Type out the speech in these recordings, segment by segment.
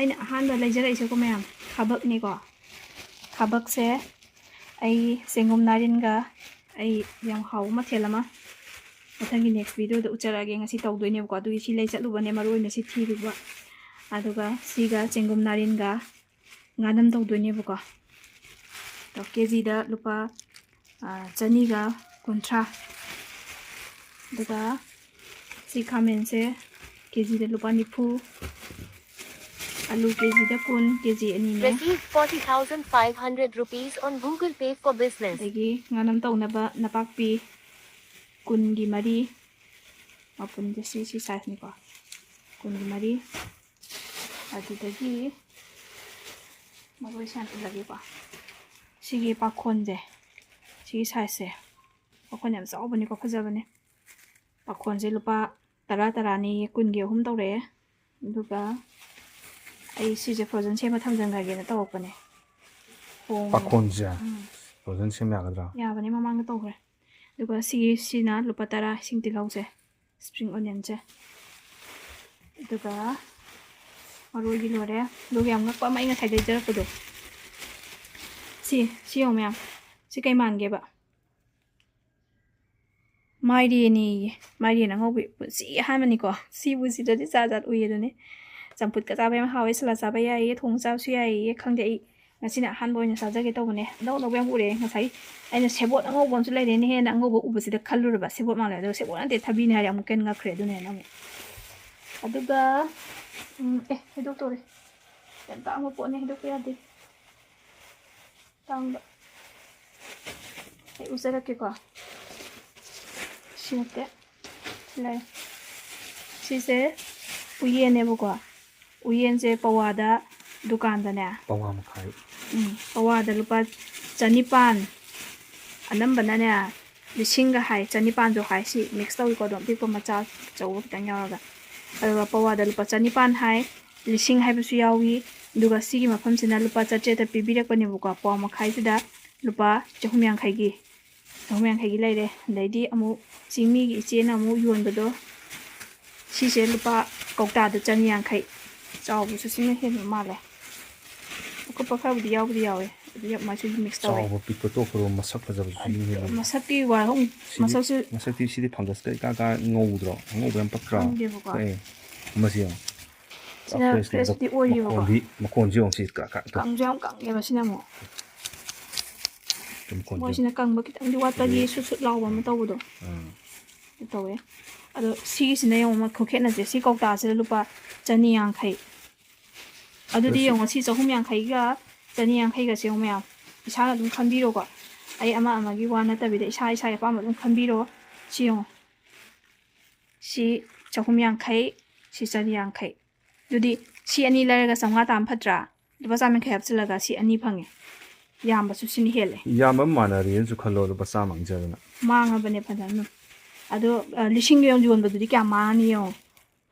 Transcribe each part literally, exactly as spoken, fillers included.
ꯑꯩꯅ ꯑꯍꯥꯟꯕ ꯂꯩꯖꯔꯛꯏꯁꯦꯀꯣ ꯃꯌꯥꯝ, ꯈꯥꯕꯛꯅꯤꯀꯣ꯫ ꯈꯥꯕꯛꯁꯦ ꯑꯩ ꯆꯦꯡꯒꯨꯝ ꯅꯥꯔꯤꯟꯒ ꯑꯩ ꯌꯥꯝ ꯍꯥꯎꯕ ꯃꯊꯦꯜ ꯑꯃ ꯃꯊꯪꯒꯤ next videoꯗ ꯎꯠꯆꯔꯛꯑꯒꯦ꯫ ꯉꯁꯤ ꯇꯧꯗꯣꯏꯅꯦꯕꯀꯣ, ꯑꯗꯨꯒꯤ ꯁꯤ ꯂꯩ ꯆꯠꯂꯨꯕꯅꯦ, ꯃꯔꯨ ꯑꯣꯏꯅ ꯁꯤ ꯊꯤꯔꯨꯕ꯫ ꯑꯗꯨꯒ ꯁꯤꯒ ꯆꯦꯡꯒꯨꯝ ꯅꯥꯔꯤꯟꯒ ꯉꯥꯅꯝ ꯇꯧꯗꯣꯏꯅꯦꯕꯀꯣ꯫ ꯑꯗꯣ KGꯗ ꯂꯨꯄꯥ, ꯑ, ꯆꯅꯤꯒ ꯀꯨꯟꯊ꯭ꯔꯥ꯫ ꯑꯗꯨꯒ ꯁꯤ ꯈꯥꯃꯦꯟꯁꯦ KGꯗ ꯂꯨꯄꯥ ꯅꯤꯐꯨ꯫ ꯑꯂꯨ KGꯗ ꯀꯨꯟ, KG ꯑꯅꯤꯅꯦ꯫ Receive forty thousand five hundred rupees on Google Pay for business. ꯑꯗꯒꯤ ꯉꯥꯅꯝ ꯇꯧꯅꯕ ꯅꯄꯥꯛꯄꯤ ꯀꯨꯟꯒꯤ ꯃꯔꯤ, ꯃꯄꯨꯟꯁꯦ ꯁꯤ, ꯁꯤ sizeꯅꯤꯀꯣ, ꯀꯨꯟꯒꯤ ꯃꯔꯤ꯫ ꯑꯗꯨꯗꯒꯤ ꯃꯔꯣꯏ ꯁꯥꯟ ꯎꯠꯂꯒꯦꯀꯣ꯫ ꯁꯤꯒꯤ ꯄꯥꯈꯣꯟꯁꯦ, ꯁꯤꯒꯤ sizeꯁꯦ, ꯄꯥꯈꯣꯟ ꯌꯥꯝ ꯆꯥꯎꯕꯅꯤꯀꯣ, ꯐꯖꯕꯅꯦ꯫ ꯄꯥꯈꯣꯟꯁꯦ ꯂꯨꯄꯥ ꯇꯔꯥ ꯇꯔꯥꯅꯤ, ꯀꯨꯟꯒꯤ ꯑꯍꯨꯝ ꯇꯧꯔꯛꯑꯦ꯫ ꯑꯗꯨꯒ ꯑꯩ ꯁꯤꯁꯦ frozen ꯁꯦꯝꯃ ꯊꯝꯖꯟꯈ꯭ꯔꯒꯦꯅ ꯇꯧꯔꯛꯄꯅꯦ꯫ ꯍꯣꯡꯉꯦ꯫ ꯄꯥꯈꯣꯟꯁꯦ ꯎꯝ꯫ Frozen ꯁꯦꯝ ꯌꯥꯒꯗ꯭ꯔꯥ? ꯌꯥꯕꯅꯦ, ꯃꯃꯥꯡꯗ ꯇꯧꯈ꯭ꯔꯦ꯫ ꯑꯗꯨꯒ ꯁꯤꯒꯤꯁꯤꯅ ꯂꯨꯄꯥ ꯇꯔꯥ, ꯏꯁꯤꯡ ꯇꯤꯜꯍꯧꯁꯦ, spring onionꯁꯦ꯫ ꯑꯗꯨꯒ ꯃꯔꯣꯏꯒꯤ ꯂꯣꯏꯔꯦ꯫ ꯑꯗꯨꯒ ꯌꯥꯝ ꯉꯛꯄ ꯑꯃ ꯑꯩ ꯉꯁꯥꯏ ꯂꯩꯖꯔꯛꯄꯗꯣ꯫ ꯁꯤ, ꯁꯤ ꯌꯦꯡꯉꯣ ꯃꯌꯥꯝ꯫ ꯁꯤ ꯀꯩ ꯃꯥꯟꯒꯦꯕ? ꯃꯥꯏꯔꯦꯟꯅꯦꯌꯦ꯫ ꯃꯥꯏꯔꯦꯟ ꯑꯉꯧꯕꯤ꯫ ꯄꯨꯟꯁꯤ ꯑꯍꯥꯟꯕꯅꯤꯀꯣ꯫ ꯁꯤꯕꯨ ꯁꯤꯗꯗꯤ ꯖꯥꯠ ꯖꯥꯠ ꯎꯏ ꯑꯗꯨꯅꯤ꯫ ꯆꯝꯐꯨꯠꯀ ꯆꯥꯕ ꯌꯥꯝ ꯍꯥꯎꯋꯦ꯫ ꯁꯂꯥꯠ ꯆꯥꯕ ꯌꯥꯏꯌꯦ꯫ ꯊꯣꯡ ꯆꯥꯕꯁꯨ ꯌꯥꯏꯌꯦ꯫ ꯈꯪꯗꯦ, ꯑꯩ ꯉꯁꯤꯅ ꯑꯍꯥꯟꯕ ꯑꯣꯏꯅ ꯆꯥꯖꯒꯦ ꯇꯧꯕꯅꯦ꯫ ꯑꯅꯧ ꯑꯅꯧꯕ ꯌꯥꯝ ꯎꯔꯛꯑꯦ꯫ ꯉꯁꯥꯏ ꯑꯩꯅ ꯁꯦꯕꯣꯠ ꯑꯉꯧꯕ ꯑꯃꯁꯨ ꯂꯩꯔꯦꯅꯦ ꯍꯦꯟꯅ ꯑꯉꯧꯕ ꯎꯕꯁꯤꯗ ꯈꯜꯂꯨꯔꯕ꯫ ꯁꯦꯕꯣꯠ ꯃꯥꯜꯂꯦ꯫ ꯑꯗꯣ ꯁꯦꯕꯣꯠ ꯅꯠꯇꯦ, ꯊꯕꯤꯅꯦ ꯍꯥꯏꯔꯦ꯫ ꯑꯃꯨꯛꯀ ꯍꯦꯟꯅ ꯉꯛꯈ꯭ꯔꯦ꯫ ꯑꯗꯨꯅ ꯍꯦꯟꯅ ꯑꯃꯨꯛ꯫ ꯑꯗꯨꯒ, ꯎꯝ, ꯑꯦ, ꯍꯩꯗꯣꯛꯇꯣꯔꯦ꯫ ꯌꯥꯝ ꯇꯥꯡꯕ ꯄꯣꯠꯅꯦ, ꯍꯩꯗꯣꯛꯄ ꯌꯥꯗꯦ꯫ ꯇꯥꯡꯕ꯫ ꯑꯩ ꯎꯠꯆꯔꯛꯀꯦꯀꯣ꯫ ꯁꯤ ꯅꯠꯇꯦ꯫ ꯁꯤ ꯂꯩ꯫ ꯁꯤꯁꯦ ꯎꯌꯦꯟꯅꯦꯕꯀꯣ꯫ ꯎꯌꯦꯟꯁꯦ ꯄꯋꯥꯗ ꯗꯨꯀꯥꯟꯗꯅꯦ꯫ ꯄꯋꯥ ꯃꯈꯥꯏ꯫ ꯎꯝ, ꯄꯋꯥꯗ ꯂꯨꯄꯥ ꯆꯅꯤꯄꯥꯟ꯫ ꯑꯅꯝꯕꯅꯅꯦ, ꯂꯤꯁꯤꯡꯒ ꯍꯥꯏ, ꯆꯅꯤꯄꯥꯟꯁꯨ ꯍꯥꯏ꯫ ꯁꯤ mix ꯇꯧꯏꯀꯣ, ꯑꯗꯨꯝ ꯑꯄꯤꯛꯄ ꯃꯆꯥ ꯑꯆꯧꯕ ꯈꯤꯇꯪ ꯌꯥꯎꯔꯒ꯫ ꯑꯗꯨꯒ ꯄꯋꯥꯗ ꯂꯨꯄꯥ ꯆꯅꯤꯄꯥꯟ ꯍꯥꯏ, ꯂꯤꯁꯤꯡ ꯍꯥꯏꯕꯁꯨ ꯌꯥꯎꯏ꯫ ꯑꯗꯨꯒ ꯁꯤꯒꯤ ꯃꯐꯝꯁꯤꯅ ꯂꯨꯄꯥ ꯆꯥꯇ꯭ꯔꯦꯠꯇ ꯄꯤꯕꯤꯔꯛꯄꯅꯦꯕꯀꯣ꯫ ꯄꯋꯥ ꯃꯈꯥꯏꯁꯤꯗ ꯂꯨꯄꯥ ꯆꯍꯨꯝ ꯌꯥꯡꯈꯩꯒꯤ, ꯆꯍꯨꯝ ꯌꯥꯡꯈꯩꯒꯤ ꯂꯩꯔꯦ꯫ ꯑꯗꯩꯗꯤ ꯑꯃꯨꯛ ꯆꯤꯡꯃꯤꯒꯤ ꯏꯆꯦꯅ ꯑꯃꯨꯛ ꯌꯣꯟꯕꯗꯣ, ꯁꯤꯁꯦ ꯂꯨꯄꯥ ꯀꯧꯇꯥꯗ ꯆꯅꯤ ꯌꯥꯡꯈꯩ꯫ ꯆꯥꯎꯕꯁꯨ ꯁꯤꯅ ꯍꯦꯟꯕ ꯃꯥꯜꯂꯦ꯫ ꯑꯀꯨꯞꯄ ꯈꯔꯕꯨꯗꯤ ꯌꯥꯎꯕꯨꯗꯤ ꯌꯥꯎꯋꯦ, ꯑꯗꯨ ꯌꯥꯝ ꯃꯥꯏꯁꯨ ꯃꯤꯛꯁ ꯇꯧꯋꯦ꯫ ꯆꯥꯎꯕ ꯄꯤꯛꯄ ꯇꯣꯛꯈ꯭ꯔꯣ, ꯃꯁꯛ ꯐꯖꯕꯁꯨ ꯁꯤꯅ ꯍꯦꯜꯂꯤ꯫ ꯃꯁꯛꯀꯤ ꯋꯥ ꯍꯧ- ꯁꯤꯗꯤ- ꯃꯁꯛꯁꯨ ꯃꯁꯛꯇꯤ ꯁꯤꯗꯤ ꯐꯪꯒꯁꯀ ꯏꯀꯥ ꯀꯥ ꯉꯧꯗ꯭ꯔꯣ? ꯑꯉꯧꯕ ꯌꯥꯝ ꯄꯛꯇ꯭ꯔꯣ? ꯈꯪꯗꯦꯕꯀꯣ꯫ ꯄꯛꯑꯦ꯫ ꯃꯁꯤ ꯌꯦꯡꯉꯣ꯫ ꯁꯤꯅ ꯐ꯭ꯔꯦꯁꯇꯤ ꯐ꯭ꯔꯦꯁꯇꯤ ꯑꯣꯏꯌꯦꯕꯀꯣ꯫ ꯃꯈꯣꯟꯗꯤ, ꯃꯈꯣꯟꯁꯤ ꯌꯦꯡꯉꯣ, ꯁꯤ ꯀ꯭ꯔꯥꯛ ꯀ꯭ꯔꯥꯛ ꯇꯧ꯫ ꯀꯪꯁꯨ ꯌꯥꯝ ꯀꯪꯉꯦꯕ ꯁꯤꯅ ꯑꯃꯨꯛ꯫ ꯃꯈꯣꯟꯁꯤ ꯃꯣꯏꯁꯤꯅ ꯀꯪꯕ ꯈꯤꯇꯪꯗꯤ ꯋꯥꯠꯄꯒꯤ ꯁꯨꯠ ꯁꯨꯠ ꯂꯥꯎꯕ ꯑꯃ ꯇꯧꯕꯗꯣ ꯑꯥ꯫ ꯇꯧꯋꯦ꯫ ꯑꯗꯣ ꯁꯤꯒꯤꯁꯤꯅ ꯌꯦꯡꯉꯣ, ꯈꯨꯈꯦꯠꯅꯁꯦ꯫ ꯁꯤ ꯀꯧꯇꯥꯁꯤꯗ ꯂꯨꯄꯥ ꯆꯅꯤ ꯌꯥꯡꯈꯩ꯫ ꯑꯗꯨꯗꯤ ꯑꯗꯨ ꯁꯤ- ꯌꯦꯡꯉꯣ, ꯁꯤ ꯆꯍꯨꯝ ꯌꯥꯡꯈꯩꯒ ꯆꯅꯤ ꯌꯥꯡꯈꯩꯒꯁꯦ ꯌꯦꯡꯉꯣ ꯃꯌꯥꯝ, ꯏꯁꯥꯅ ꯑꯗꯨꯝ ꯈꯟꯕꯤꯔꯣꯀꯣ꯫ ꯑꯩ ꯑꯃ ꯑꯃꯒꯤ ꯋꯥ ꯅꯠꯇꯕꯤꯗ ꯏꯁꯥ ꯏꯁꯥꯒꯤ ꯑꯄꯥꯝꯕ ꯑꯗꯨꯝ ꯈꯟꯕꯤꯔꯣ꯫ ꯁꯤ ꯌꯦꯡꯉꯣ, ꯁꯤ ꯆꯍꯨꯝ ꯌꯥꯡꯈꯩ, ꯁꯤ ꯆꯅꯤ ꯌꯥꯡꯈꯩ꯫ ꯑꯗꯨꯗꯤ ꯁꯤ ꯑꯅꯤ ꯂꯩꯔꯒ ꯆꯥꯝꯃꯉꯥ ꯇꯥꯕ ꯐꯠꯇ꯭ꯔꯥ? ꯂꯨꯄꯥ ꯆꯥꯝꯃ ꯌꯥꯡꯈꯩ ꯍꯥꯞꯆꯤꯜꯂꯒ ꯁꯤ ꯑꯅꯤ ꯐꯪꯉꯦ꯫ ꯌꯥꯝꯕꯁꯨ ꯁꯤꯅ ꯍꯦꯜꯂꯦ꯫ ꯌꯥꯝꯕ ꯃꯥꯟꯅꯔꯦꯅꯁꯨ ꯈꯜꯂꯣ, ꯂꯨꯄꯥ ꯆꯥꯝꯃ ꯃꯥꯡꯖꯗꯅ꯫ ꯃꯥꯡꯉꯕꯅꯦ ꯐꯖꯅ꯫ ꯑꯗꯣ, ꯑ, ꯂꯤꯁꯤꯡꯒꯤ ꯌꯣꯟꯕꯗꯨꯗꯤ ꯀꯌꯥꯝ ꯃꯥꯡꯉꯅꯤ ꯌꯦꯡꯉꯣ꯫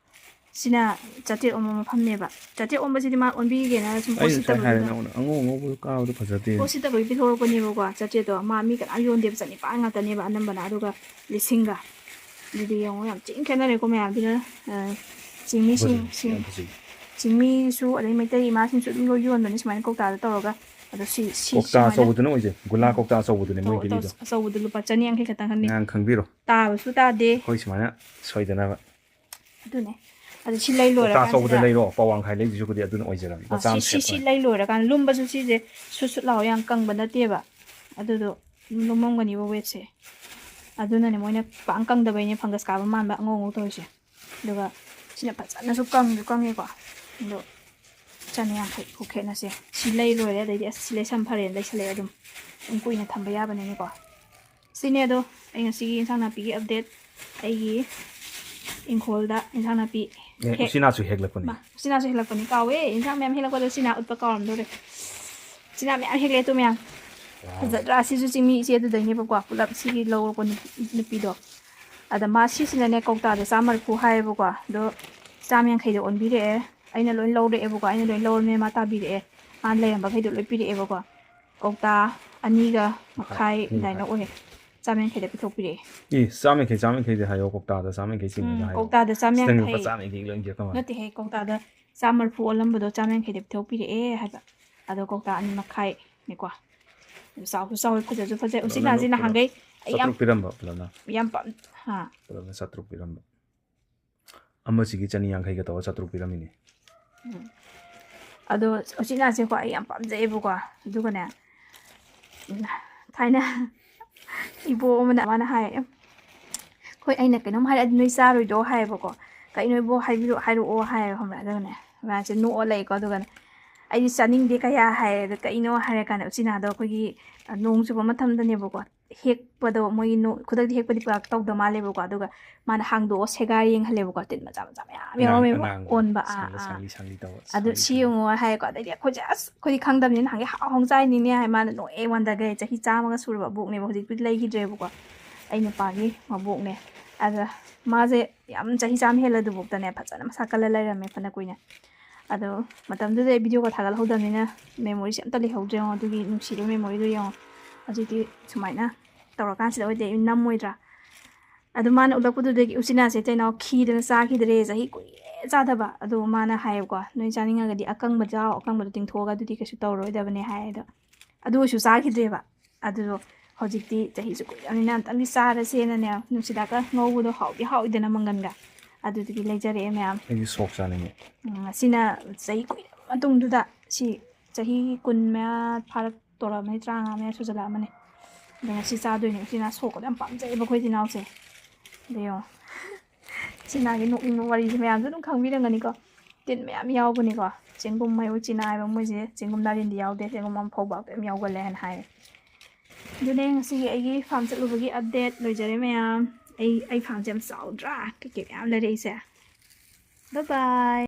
ꯁꯤꯅ ꯆꯥꯇ꯭ꯔꯦꯠ ꯑꯣꯟꯕ ꯃꯐꯝꯅꯦꯕ꯫ ꯆꯥꯇ꯭ꯔꯦꯠ ꯑꯣꯟꯕꯁꯤꯗꯤ ꯃꯥ ꯑꯣꯟꯕꯤꯒꯦꯅ ꯁꯨꯝ ꯄꯣꯠ ꯑꯩ ꯉꯁꯥꯏ ꯍꯥꯏꯔꯦ ꯁꯤꯠꯇꯕꯗꯨꯗ, ꯅꯉꯣꯟꯗ, ꯑꯉꯧ ꯑꯉꯧꯕꯗꯣ ꯀꯥꯕꯗꯣ ꯐꯖꯗꯦ꯫ ꯄꯣꯠ ꯁꯤꯠꯇꯕꯒꯤ ꯄꯤꯊꯣꯔꯛꯄꯅꯦꯕꯀꯣ꯫ ꯆꯥꯇ꯭ꯔꯦꯠꯇꯣ ꯃꯥ ꯃꯤ ꯀꯅꯥꯝ ꯌꯣꯟꯗꯦꯕ, ꯆꯅꯤꯄꯥꯟ ꯉꯥꯛꯇꯅꯦꯕ ꯑꯅꯝꯕꯅ꯫ ꯑꯗꯨꯒ ꯂꯤꯁꯤꯡꯒ꯫ ꯑꯗꯨꯗꯤ ꯌꯦꯡꯉꯣ, ꯌꯥꯝ ꯊꯤꯅ ꯈꯦꯠꯅꯔꯦꯀꯣ ꯃꯌꯥꯝꯁꯤꯅ꯫ ꯑ, ꯆꯤꯡꯃꯤꯁꯤꯡ ꯐꯖꯩ, ꯁꯤꯡ ꯌꯥꯝ ꯐꯖꯩ꯫ ꯆꯤꯡꯃꯤꯁꯨ ꯑꯗꯩ ꯃꯩꯇꯩ ꯏꯃꯥꯁꯤꯡꯁꯨ ꯑꯗꯨꯝ ꯂꯣꯏ ꯌꯣꯟꯕꯅꯦ ꯁꯨꯃꯥꯏꯅ ꯀꯧꯇꯥꯗ ꯇꯧꯔꯒ꯫ ꯑꯗꯣ ꯁꯤ ꯁꯤ ꯀꯧꯇꯥ ꯁꯨꯃꯥꯏꯅ ꯑꯆꯧꯕꯗꯨꯅ ꯑꯣꯏꯖꯩ, ꯒꯨꯂꯥ ꯀꯧꯇꯥ ꯑꯆꯧꯕꯗꯨꯅꯦ ꯃꯣꯏ ꯑꯆꯧ- ꯄꯤꯔꯤꯗꯣ꯫ ꯑꯆꯧꯕꯗꯨ ꯂꯨꯄꯥ ꯆꯅꯤ ꯌꯥꯡꯈꯩ ꯈꯛꯇꯪ ꯈꯟꯕꯤ꯫ ꯃꯌꯥꯝ ꯈꯪꯕꯤꯔꯣ, ꯇꯥꯕꯁꯨ ꯇꯥꯗꯦ꯫ ꯑꯩꯈꯣꯏ ꯁꯨꯃꯥꯏꯅ ꯁꯣꯏꯗꯅꯕ꯫ ꯑꯗꯨꯅꯦ꯫ ꯑꯗꯨ ꯁꯤ ꯂꯩ ꯀꯧꯇꯥ ꯑꯆꯧꯕꯗ ꯂꯣꯏꯔꯀꯥꯟꯁꯤꯗ ꯂꯩꯔꯣ, ꯄꯋꯥ ꯃꯈꯥꯏ ꯂꯩꯗꯣꯏꯁꯨ ꯑꯗꯨꯅ ꯑꯣꯏꯖꯔꯒꯦ꯫ ꯂꯨꯄꯥ ꯑ, ꯁꯤ ꯆꯥꯝꯃ ꯁꯤ ꯁꯤ ꯁꯦꯞ ꯂꯩ ꯂꯣꯏꯔꯀꯥꯟꯗ ꯂꯨꯝꯕꯁꯨ ꯁꯤꯁꯦ ꯁꯨꯠ ꯁꯨꯠ ꯂꯥꯎ ꯌꯥꯝ ꯀꯪꯕ ꯅꯠꯇꯦꯕ꯫ ꯑꯗꯨꯗꯣ ꯂꯨꯝꯃꯝꯒꯅꯤꯕ ꯋꯦꯠꯁꯦ꯫ ꯑꯗꯨꯅꯅꯦ ꯃꯣꯏꯅ ꯄꯥꯡ ꯀꯪꯗꯕꯩꯅꯦ ꯐꯪꯒꯁ ꯀꯥꯕ ꯃꯥꯟꯕ ꯑꯉꯧ ꯑꯉꯧ ꯇꯧꯔꯤꯁꯦ꯫ ꯑꯗꯨꯒ ꯁꯤꯅ ꯐꯖꯅꯁꯨ ꯀꯪꯁꯨ ꯀꯪꯉꯦꯀꯣ꯫ ꯑꯗꯣ ꯆꯅꯤ ꯌꯥꯡꯈꯩ ꯈꯨꯈꯦꯠꯅꯁꯦ꯫ ꯁꯤ ꯂꯩ ꯂꯣꯏꯔꯦ, ꯑꯗꯩꯗꯤ ꯑꯁ ꯁꯤ ꯂꯩꯁꯟ ꯐꯔꯦꯅ ꯂꯩꯁꯜꯂꯛꯑꯦ ꯑꯗꯨꯝ꯫ ꯑꯗꯨꯝ ꯀꯨꯏꯅ ꯊꯝꯕ ꯌꯥꯕꯅꯤꯅꯀꯣ꯫ ꯁꯤꯅꯦ ꯑꯗꯣ ꯑꯩ ꯉꯁꯤꯒꯤ ꯏꯟꯁꯥꯡ ꯅꯥꯄꯤꯒꯤ ꯑꯞꯗꯦꯠ꯫ ꯑꯩꯒꯤ ꯏꯪꯈꯣꯜꯗ ꯏꯟꯁꯥꯡ ꯅꯥꯄꯤ ꯑꯦ, ꯍꯦꯛ- ꯎꯆꯤꯅꯥꯁꯨ ꯍꯦꯛꯂꯛꯄꯅꯤ꯫ ꯃꯥ, ꯎꯆꯤꯅꯥꯁꯨ ꯍꯦꯛꯂꯛꯄꯅꯤ꯫ ꯀꯥꯎꯋꯦ, ꯏꯟꯁꯥꯡ ꯃꯌꯥꯝ ꯍꯦꯛꯂꯛꯄꯗ ꯎꯆꯤꯅꯥ ꯎꯠꯄ ꯀꯥꯎꯔꯝꯗꯣꯔꯦ꯫ ꯎꯆꯤꯅꯥ ꯃꯌꯥꯝ ꯍꯦꯛꯂꯛꯑꯦ ꯇꯨ ꯃꯌꯥꯝ꯫ ꯐꯖꯗ꯭ꯔꯥ? ꯁꯤꯁꯨ ꯆꯤꯡꯃꯤ ꯏꯆꯦ ꯑꯗꯨꯗꯩꯅꯦꯕꯀꯣ, ꯄꯨꯂꯞ ꯁꯤꯒꯤ ꯂꯧꯔꯛꯄ ꯅꯨꯄꯤ- ꯅꯨꯄꯤꯗꯣ꯫ ꯑꯗ ꯃꯥ ꯁꯤꯁꯤꯅꯅꯦ ꯀꯧꯇꯥꯗ ꯆꯥꯝꯃ ꯃꯔꯤꯐꯨ ꯍꯥꯏꯌꯦꯕꯀꯣ꯫ ꯑꯗꯣ ꯆꯥꯝꯃ ꯌꯥꯡꯈꯩꯗ ꯑꯣꯟꯕꯤꯔꯛꯑꯦ꯫ ꯑꯩꯅ ꯂꯣꯏ ꯂꯧꯔꯛꯑꯦꯕꯀꯣ꯫ ꯑꯩꯅ ꯂꯣꯏ ꯂꯧꯔꯃꯤꯅ ꯃꯥ ꯇꯥꯕꯤꯔꯛꯑꯦ꯫ ꯃꯥ ꯂꯩꯔꯝꯕꯈꯩꯗꯣ ꯂꯣꯏ ꯄꯤꯔꯛꯑꯦꯕꯀꯣ꯫ ꯀꯧꯇꯥ ꯑꯅꯤꯒ ꯃꯈꯥꯏ ꯑꯅꯤ ꯑꯗꯨꯃꯥꯏꯅ ꯃꯈꯥꯏ꯫ ꯑꯣꯏꯌꯦ꯫ ꯆꯥꯝꯃ ꯌꯥꯡꯈꯩꯗ ꯄꯤꯊꯣꯛꯄꯤꯔꯛꯑꯦ꯫ ꯑꯦ, ꯆꯥꯝꯃ ꯌꯥꯡꯈꯩ, ꯆꯥꯝꯃ ꯌꯥꯡꯈꯩꯗꯤ ꯍꯥꯏꯌꯣ, ꯀꯧꯇꯥꯗ ꯆꯥꯝꯃ ꯌꯥꯡꯈꯩ ꯆꯤꯡꯕꯗ ꯎꯝ, ꯍꯥꯏꯌꯣ꯫ ꯀꯧꯇꯥꯗ ꯆꯥꯝꯃ ꯁꯤꯗꯪ ꯌꯥꯡꯈꯩ꯫ ꯂꯨꯄꯥ ꯆꯥꯝꯃ ꯌꯥꯡꯈꯩ ꯂꯣꯏ ꯄꯤꯔꯛꯀꯃꯥꯏ? ꯅꯠꯇꯦꯍꯦ, ꯀꯧꯇꯥꯗ ꯆꯥꯝ ꯃꯔꯤꯐꯨ ꯑꯣꯜꯂꯝꯕꯗꯣ ꯆꯥꯝ ꯌꯥꯡꯈꯩꯗ ꯄꯤꯊꯣꯛꯄꯤꯔꯛꯑꯦ ꯍꯥꯏꯕ꯫ ꯑꯗꯣ ꯀꯧꯇꯥ ꯑꯅꯤ ꯃꯈꯥꯏꯅꯤꯀꯣ꯫ ꯆꯥꯎꯁꯨ ꯆꯥꯎꯋꯦ, ꯐꯖꯁꯨ ꯐꯖꯩ꯫ ꯎꯆꯤꯅꯥꯁꯤ ꯅꯍꯥꯟꯈꯩ ꯑꯩ ꯌꯥꯝ, ꯆꯥꯇ꯭ꯔꯨꯛ ꯄꯤꯔꯝꯕ ꯄꯨꯂꯞꯅ꯫ ꯌꯥꯝ ꯄꯥꯝ-, ꯍꯥ꯫ ꯄꯨꯂꯞꯅ ꯆꯥꯇ꯭ꯔꯨꯛ ꯄꯤꯔꯝꯕ꯫ ꯑꯃꯁꯤꯒꯤ ꯆꯅꯤ ꯌꯥꯡꯈꯩꯒ ꯇꯧꯔꯒ ꯆꯥꯇ꯭ꯔꯨꯛ ꯄꯤꯔꯝꯃꯤꯅꯦ꯫ ꯎꯝ꯫ ꯑꯗꯣ ꯎꯆꯤꯅꯥꯁꯦꯀꯣ ꯑꯩ ꯌꯥꯝ ꯄꯥꯝꯖꯩꯌꯦꯕꯀꯣ꯫ ꯑꯗꯨꯒꯅꯦ, ꯎꯝ, ꯊꯥꯏꯅ ꯏꯕꯣꯛ ꯑꯃꯅ ꯃꯥꯅ ꯍꯥꯏ, "ꯑꯩꯈꯣꯏ ꯑꯩꯅ ꯀꯩꯅꯣꯝ ꯍꯥꯏꯔꯛꯑꯗꯤ ꯅꯣꯏ ꯆꯥꯔꯣꯏꯗ꯭ꯔꯣ?" ꯍꯥꯏꯌꯦꯕꯀꯣ꯫ "ꯀꯩꯅꯣ ꯏꯕꯣꯛ, ꯍꯥꯏꯕꯤꯔꯛꯑꯣ, ꯍꯥꯏꯔꯛꯑꯣ" ꯍꯥꯏꯌꯦꯕ, ꯈꯪꯕ꯭ꯔꯥ? ꯑꯗꯨꯒꯅꯦ ꯃꯥꯁꯦ ꯅꯣꯛꯑ ꯂꯩꯀꯣ꯫ ꯑꯗꯨꯒꯅꯦ ꯑꯩꯗꯤ ꯆꯥꯅꯤꯡꯗꯦ ꯀꯌꯥ ꯍꯥꯏꯌꯦ꯫ ꯑꯗꯣ ꯀꯩꯅꯣ ꯍꯥꯏꯔꯀꯥꯟꯗ ꯎꯆꯤꯅꯥꯗꯣ ꯑꯩꯈꯣꯏꯒꯤ, ꯑ, ꯅꯣꯡ ꯆꯨꯕ ꯃꯇꯝꯗꯅꯦꯕꯀꯣ, ꯍꯦꯛꯄꯗꯣ ꯃꯣꯏꯒꯤ ꯅꯣ-, ꯈꯨꯗꯛꯇ ꯍꯦꯛꯄꯗꯤ ꯄꯥꯛ ꯇꯧꯗ ꯃꯥꯜꯂꯦꯕꯀꯣ꯫ ꯑꯗꯨꯒ ꯃꯥꯅ ꯍꯥꯡꯗꯣꯛꯑ ꯁꯦꯒꯥꯏꯔ ꯌꯦꯡꯍꯜꯂꯦꯕꯀꯣ꯫ ꯇꯤꯟ ꯃꯆꯥ ꯃꯆꯥ ꯃꯌꯥꯝ ꯑꯉꯥꯡ-, ꯌꯥꯎꯔꯝꯃꯦꯕ, ꯑꯉꯥꯡꯕ, ꯑꯣꯟꯕ꯫ ꯑꯥ, ꯁꯥꯡꯂꯤ, ꯑꯥ꯫ ꯁꯥꯡꯂꯤ, ꯁꯥꯡꯂꯤ ꯇꯧꯕ, ꯑꯗꯨ ꯁꯥꯡꯂꯤ, ꯁꯤ ꯁꯥꯡꯂꯤ꯫ ꯌꯦꯡꯉꯣ ꯍꯥꯏꯀꯣ꯫ ꯑꯗꯩꯗꯤ ꯑꯩꯈꯣꯏꯁꯦ, "ꯑꯁ, ꯑꯩꯈꯣꯏꯗꯤ ꯈꯪꯗꯕꯅꯤꯅ ꯅꯍꯥꯟꯒꯩ ꯍꯥꯎ ꯍꯥꯎ ꯆꯥꯏꯅꯤꯅꯦ" ꯍꯥꯏ꯫ ꯃꯥꯅ ꯅꯣꯛꯑꯦ, ꯋꯥꯟꯗꯒꯩ꯫ ꯆꯍꯤ ꯆꯥꯝꯃꯒ ꯁꯨꯔꯕ ꯑꯕꯣꯛꯅꯦꯕ, ꯍꯧꯖꯤꯛꯄꯨꯗꯤ ꯂꯩꯈꯤꯗ꯭ꯔꯦꯕꯀꯣ꯫ ꯑꯩ ꯅꯨꯄꯥꯒꯤ ꯃꯕꯣꯛꯅꯦ꯫ ꯑꯗ ꯃꯥꯁꯦ ꯌꯥꯝ ꯆꯍꯤ ꯆꯥꯝꯃ ꯍꯦꯜꯂꯗꯨꯕꯨꯛꯇꯅꯦ ꯐꯖꯅ ꯃꯁꯥ ꯀꯜꯂ ꯂꯩꯔꯝꯃꯦ ꯐꯅ ꯀꯨꯏꯅ꯫ ꯑꯗꯣ ꯃꯇꯝꯗꯨꯗ ꯑꯩ ꯚꯤꯗꯤꯑꯣꯒ ꯊꯥꯒꯠꯍꯧꯗꯕꯅꯤꯅ memoryꯁꯦ ꯑꯝꯇ ꯂꯩꯍꯧꯗ꯭ꯔꯦ ꯌꯦꯡꯉꯣ꯫ ꯑꯗꯨꯒꯤ ꯅꯨꯡꯁꯤꯕ memoryꯗꯣ ꯌꯦꯡꯉꯣ꯫ ꯍꯧꯖꯤꯛꯇꯤ ꯁꯨꯃꯥꯏꯅ ꯇꯧꯔꯀꯥꯟꯁꯤꯗ ꯑꯣꯏꯗꯤ ꯑꯩ ꯅꯝꯃꯣꯏꯗ꯭ꯔꯥ? ꯑꯗꯨ ꯃꯥꯅ ꯎꯠꯂꯛꯄꯗꯨꯗꯒꯤ ꯎꯆꯤꯅꯥꯁꯦ ꯏꯇꯩꯅꯥꯎ ꯈꯤꯗꯅ ꯆꯥꯈꯤꯗ꯭ꯔꯦ, ꯆꯍꯤ ꯀꯨꯏꯔꯦ ꯆꯥꯗꯕ꯫ ꯑꯗꯣ ꯃꯥꯅ ꯍꯥꯏꯌꯦꯕꯀꯣ, "ꯅꯣꯏ ꯆꯥꯅꯤꯡꯉꯒꯗꯤ ꯑꯀꯪꯕ ꯆꯥꯎ, ꯑꯀꯪꯕꯗꯣ ꯇꯤꯡꯊꯣꯛꯑꯒ ꯑꯗꯨꯗꯤ ꯀꯩꯁꯨ ꯇꯧꯔꯣꯏꯗꯕꯅꯦ" ꯍꯥꯏ꯫ ꯑꯗꯣ ꯑꯗꯨ ꯑꯣꯏꯁꯨ ꯆꯥꯈꯤꯗ꯭ꯔꯦꯕ꯫ ꯑꯗꯨꯗꯣ ꯍꯧꯖꯤꯛꯇꯤ ꯆꯍꯤꯁꯨ ꯀꯨꯏꯔꯕꯅꯤꯅ ꯑꯝꯇꯪꯗꯤ ꯆꯥꯔꯁꯦꯅꯅꯦ, ꯅꯨꯡꯁꯤꯗꯥꯛꯀ ꯉꯧꯕꯗꯣ ꯍꯥꯎꯗꯤ ꯍꯥꯎꯏꯗꯅ ꯃꯪꯒꯟꯒ꯫ ꯑꯗꯨꯗꯨꯒꯤ ꯂꯩꯖꯔꯛꯑꯦ ꯃꯌꯥꯝ꯫ ꯑꯩꯗꯤ ꯁꯣꯛ ꯆꯥꯅꯤꯡꯉꯦ꯫ ꯎꯝ, ꯑꯁꯤꯅ ꯆꯍꯤ ꯀꯨꯏꯔꯕ ꯃꯇꯨꯡꯗꯨꯗ, ꯁꯤ ꯆꯍꯤ ꯀꯨꯟ ꯃꯌꯥ ꯐꯥꯔꯛꯇꯣꯔꯕꯅꯤ, ꯇꯔꯥꯃꯉꯥ ꯃꯌꯥ ꯁꯨꯖꯜꯂꯛꯑꯃꯅꯤ꯫ ꯑꯗꯣ ꯉꯁꯤ ꯆꯥꯗꯣꯏꯅꯦ꯫ ꯎꯆꯤꯅꯥ ꯁꯣꯛꯀꯗꯣ ꯌꯥꯝ ꯄꯥꯝꯖꯩꯑꯕ ꯑꯩꯈꯣꯏ ꯏꯆꯤꯟ ꯏꯅꯥꯎꯁꯦ꯫ ꯑꯗꯣ ꯌꯦꯡꯉꯣ꯫ ꯎꯆꯤꯅꯥꯒꯤ ꯅꯣꯛꯅꯤꯡꯕ ꯋꯥꯔꯤꯁꯦ ꯃꯌꯥꯝꯁꯨ ꯑꯗꯨꯝ ꯈꯪꯕꯤꯔꯝꯒꯅꯤꯀꯣ꯫ ꯇꯤꯟ ꯃꯌꯥꯝ ꯌꯥꯎꯕꯅꯤꯀꯣ꯫ ꯆꯦꯡꯒꯨꯝ ꯍꯥꯏꯕ ꯎꯆꯤꯅꯥ ꯍꯥꯏꯕ ꯃꯣꯏꯁꯦ ꯆꯦꯡꯒꯨꯝ ꯅꯥꯔꯤꯟꯗꯤ ꯌꯥꯎꯗꯦ, ꯆꯦꯡꯒꯨꯝ ꯑꯃ ꯐꯧꯕꯥꯛꯇ ꯌꯥꯝ ꯌꯥꯎꯒꯜꯂꯦ ꯍꯥꯏꯅ ꯍꯥꯏ꯫ ꯑꯗꯨꯅꯦ ꯉꯁꯤꯒꯤ ꯑꯩꯒꯤ farm ꯆꯠꯂꯨꯕꯒꯤ update ꯂꯣꯏꯖꯔꯦ ꯃꯌꯥꯝ꯫ ꯑꯩ, ꯑꯩ farmꯁꯦ ꯌꯥꯝ ꯆꯥꯎꯗ꯭ꯔꯥ? ꯀꯩꯀꯩ ꯃꯌꯥꯝ ꯂꯩꯔꯛꯏꯁꯦ꯫ Bye bye꯫